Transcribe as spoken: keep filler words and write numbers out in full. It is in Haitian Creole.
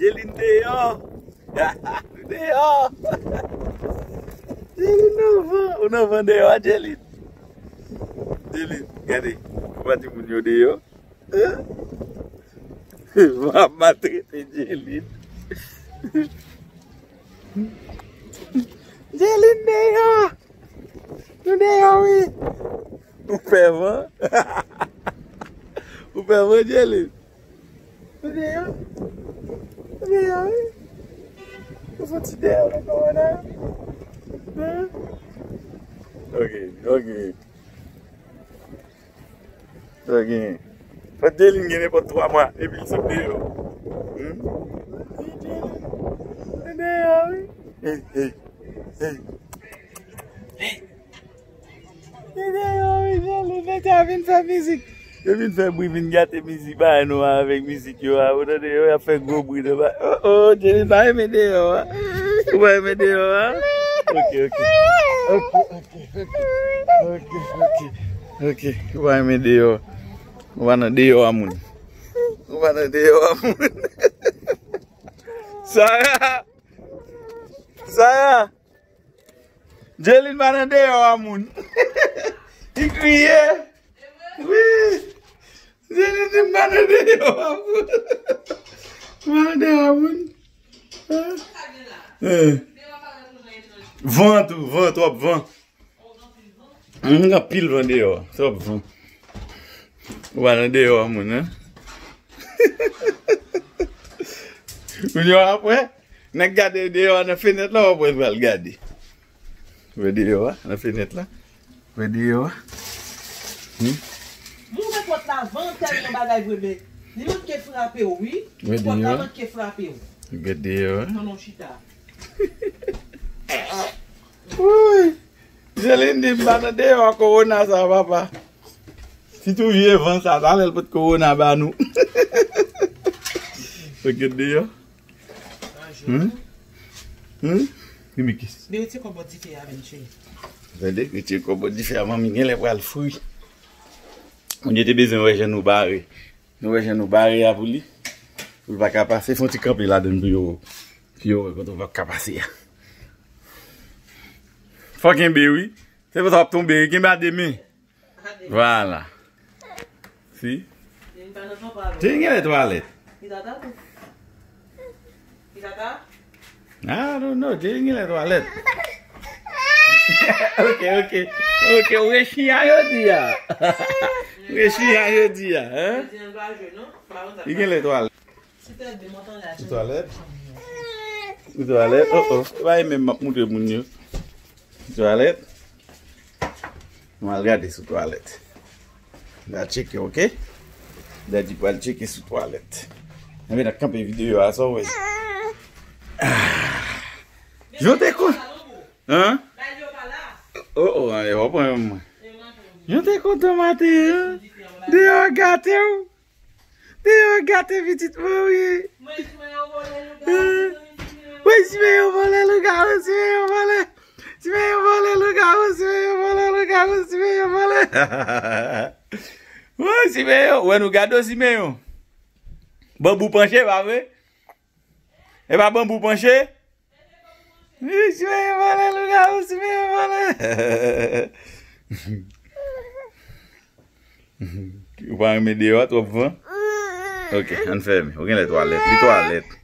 Jelin deyò. Deyò. Jelin nan van. Ou nan van deyò a, Jelin? Jelin, gade. Ou pa di moun yo deyò? Hein? M ap maltrete Jelin. Jelin deyò. Nou deyò, wi. Ou pè van? Ou pè van, Jelin? Nou deyò? Nou deyò, wi. Nou fouti deyò nan kòwona. Hein? Ok, ok. Sa genyen. Fòk Jelin gen nenpòt twa mwa epi l sot deyò. Hmm? Nou deyò, wi. Hey, hey, hey. Hey. Li deyò, wi, Jelin, nèg sa vin fè mizik. Yo vin fè bri, vin gate mizik, bagay nou avèk mizik yo a. Ou tande yo, y ap fè gwo bri nan ba. Oh, oh, Jelin pa renmen deyò a. Ou pa renmen deyò a? Ok, ok. Ok, ok, ok. Ok, ok. Ok, ou pa renmen deyò. Ou pa nan deyò a moun. Ou pa nan deyò a moun. Sarah! Sarah! Jelin pa nan deyò a moun. Li kriye. Wi. Jelin di m pa nan deyò a moun. M pa nan deyò a moun. Eh. Van tou, van, twòp van. Anpil van deyò. Twòp van. Ou pa nan deyò a moun, hein? Moun yo ap wè. Nèg gade deyò a nan fenèt la, w ap wè l pral gade. Wè deyò a, nan fenèt la. Wè deyò a. Hmm? Moun wè pòt la van tèlman bagay vre, men li manke frape w, wi. Wè deyò a. Pòt la manke frape w. Gade deyò a. Nan non chita. Woy! Jelin di m pa nan deyò a kowona sa, papa. Sitou vye van sa, talè l pot kowona ba nou. Gade deyò. Hmm? Hmm? Ki mikis? Li retire kòb bò dife a, vin cheri. Tande, retire kòb bò dife a, manmi genlè pral fri. Moun yo te bezwen wè jan nou bare. Nou wè jan nou bare a pou li. Pou l pa ka pase, fè yon ti kanpe ladann pou yo, pou yo wè kote w p ap ka pase a. Fò kenbe, wi. Se pou sa w ap tonbe, kenbe a de men. Vwala. Si. Jelin genlè twalèt. I don't know, Jelin genlè twalèt. Ok, ok. Ok, ou rechiya jodi a. Ou rechiya jodi a, hein? Li genlè twalèt. Sou twalèt. Sou twalèt. Oh, oh. E pa li menm m ap montre moun yo. Sou twalèt. Nou al gade sou twalèt. N a tcheke, ok? Daddy pral tcheke sou twalèt. Enben, n ap kanpe videyo a, sa w wè. Ah. Jan te kon. Hein? Oh, oh, anlè, w ap pran yon mwen. Jan te kontan maten an. Deyò gate w. Deyò gate pitit mwen, wi. Mwen, Simeyon vòlè lougawou, Simeyon vòlè. Simeyon vòlè lougawou, Simeyon vòlè lougawou, Simeyon vòlè lougawou, Simeyon vòlè. Wi, Simeyon, wè nou gade w, Simeyon. Banbou panche, pa vre? E pa banbou panche? Wi, Simeyon vòlè lougawou, Simeyon vòlè. Ou pa renmen deyò a, twòp van? Ok, ann fèmen. Ou genlè twalèt. Li twalèt.